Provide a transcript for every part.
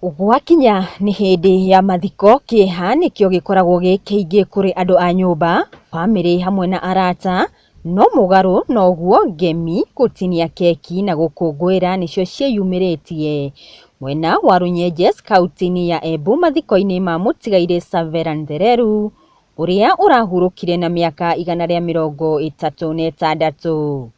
Gwakinya nĩ hĩndĩ ya mathiko, kĩeha nĩkĩo gĩkoragwo gĩ kĩingĩ kũrĩ andũ a nyũmba, bamĩrĩ hamwe na arata, no mũgarũ noguo ngemi, gũtinia keki na gũkũngũĩra nĩcio ciĩyumĩrĩtie. Mwena wa Runyenjes kauntĩ-inĩ ya Embu mathiko-inĩ ma mũtigairĩ Savera Nthereru, ũrĩa ũrahurũkire na mĩaka 136.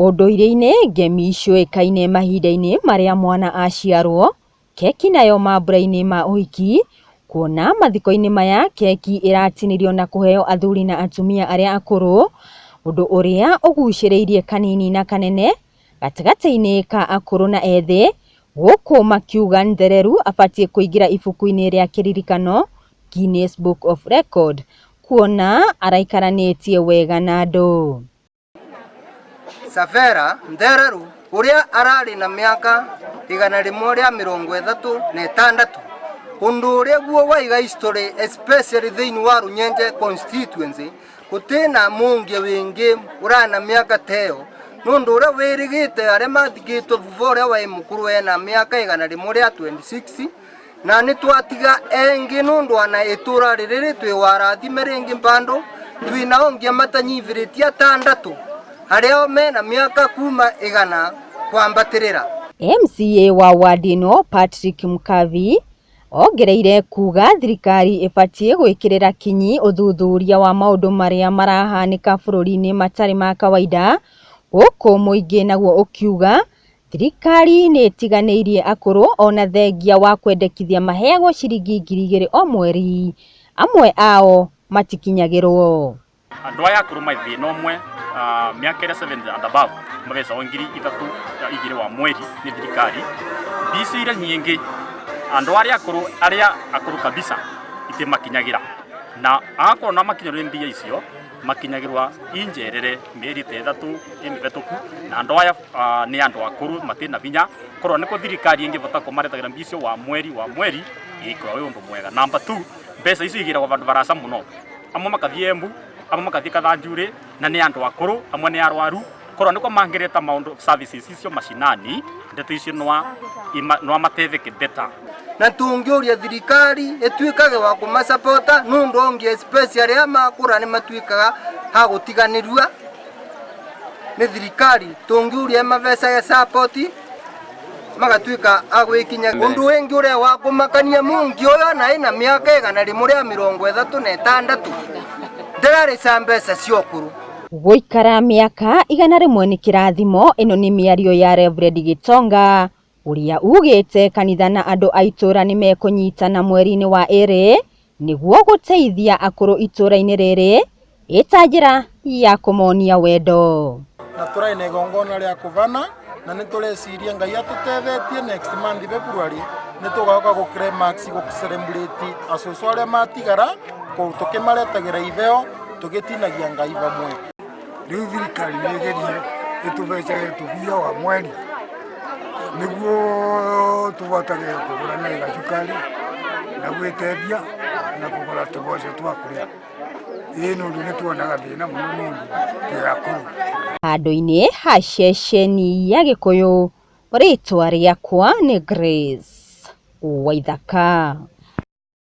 Ũndũire-inĩ, ngemi ciũĩkaine mahinda-inĩ marĩa mwana aciarwo, keki nayo mambura-inĩ ma ũhiki, kuona mathiko-inĩ maya keki ĩratinirio na kũheo athuri na atumia arĩa akũrũ, ũndũ ũrĩa ũgucĩrĩirie kanini na kanene gatagatĩ-inĩ ka akũrũ na ethĩ, gũkũ makiuga Nthereru abatiĩ kũingĩra ibuku-inĩ rĩa kĩririkano Guinness Book of Record kuona araikaranĩtie wega na andũ. Savera Nthereru ũrĩa ararĩ na mĩaka 136, ũndũ ũrĩa guo waiga history especially thĩinĩ wa Runyenje constituency, gũtĩna mũngi wĩngĩ ũrana mĩaka teyo nũndũ ũrĩa wĩrĩgĩte arĩa mathikĩtwo vuva ũrĩa waĩ mũkũrũ ena mĩaka 126, na nĩ twatiga engĩ nũndũ ana ĩtũra rĩrĩ twĩ warathime rĩngĩ mbandũ twĩna ongia matanyithĩrĩtie atandatũ arĩa mena mĩaka kuma 100 kwambatĩrĩra. MCA wa wadi ĩno Patrick Mukavi ongereire kuga thirikari ĩbatiĩ gwĩkĩrĩra kinyi ũthuthuria wa maũndũ marĩa marahanĩka bũrũri-inĩ matarĩ ma kawaida, gũkũ mũingĩ naguo ũkiuga thirikari nĩ ĩtiganĩirie akũrũ ona thengia wa kwendekithia maheagwo ciringi 2000 o mweri, amwe ao matikinyagĩrwo. Andũ aya akũrũ mai thĩna ũmwe, mĩaka ĩrĩa 70 and above mabecagwo 3000 wa mweri nĩ thirikari. Mbica iria nyingĩ andũ arĩa akũrũ, arĩa akũrũ kabisa itimakinyagĩra, na agakorwo na makinyĩrwo nĩ mbia icio makinyagĩrwa injerere mĩeri ta 3 ĩmĩhetũku, na andũ aya nĩ andũ akũrũ matirĩ na hinya, korwo nĩkwo thirikari ĩngĩbota kũmaretagĩra mbia icio wa mweri wa mweri ĩgĩkorwo wĩ ũndũ mwega. Number 2, mbeca icio igĩragwo vandũ barasa mũno, amwe makathiĩ Embu, amwe makathiĩ Kathanjurĩ, na nĩ andũ akũrũ, amwe nĩ arwaru, korwo nĩkwo mangĩreta maũndũ services icio mashinani, ndeto icio noa matetheke better. Na tũngĩũria thirikari ĩtuĩkage wa kũmasapota nũndũ ongi especially arĩa makũra nĩ matuĩkaga ha gũtiganĩrua nĩ thirikari, tũngĩũria mabecage support magatuĩka a gwĩkinya. Ũndũ ũngĩ ũrĩa wa kũmakania mũngi ũyũ ona ĩna mĩaka 136 ndĩrarĩca mbeca cia ũkũrũ. Gũikara mĩaka 100 nĩ kĩrathimo, ĩno nĩ mĩario ya Reverend Gitonga ũrĩa ugĩte kanitha na andũ a itũũra nĩ mekũnyitana mweri-inĩ wa 2 nĩguo gũteithia akũrũ itũũra-inĩ rĩrĩ ĩta njĩra ya kũmonia wendo. Na tũrarĩ na igongona rĩa kũbana na nĩ tũreciria Ngai atũtethetie next month February nĩ tũgoka gũ climax gũ celebrate acũcũ arĩa matigara kũu tũkĩmaretagĩra itheo tũgĩtinagia Ngai vamwe. Rĩu thirikari nĩ ĩgerie ĩtũbecage tũbia wa mweri nĩguo tũbotage kũgũra na gacukari na gwĩtethia na kũgũra tũboco twa kũrĩa. Ĩĩ nĩ ũndũ nĩ tuonaga thĩna mũno nĩ ũndũ twĩ akũrũ. Handũ-inĩ ha ceceni ya Gĩkũyũ, rĩtwa rĩakwa nĩ Grace Waithaka.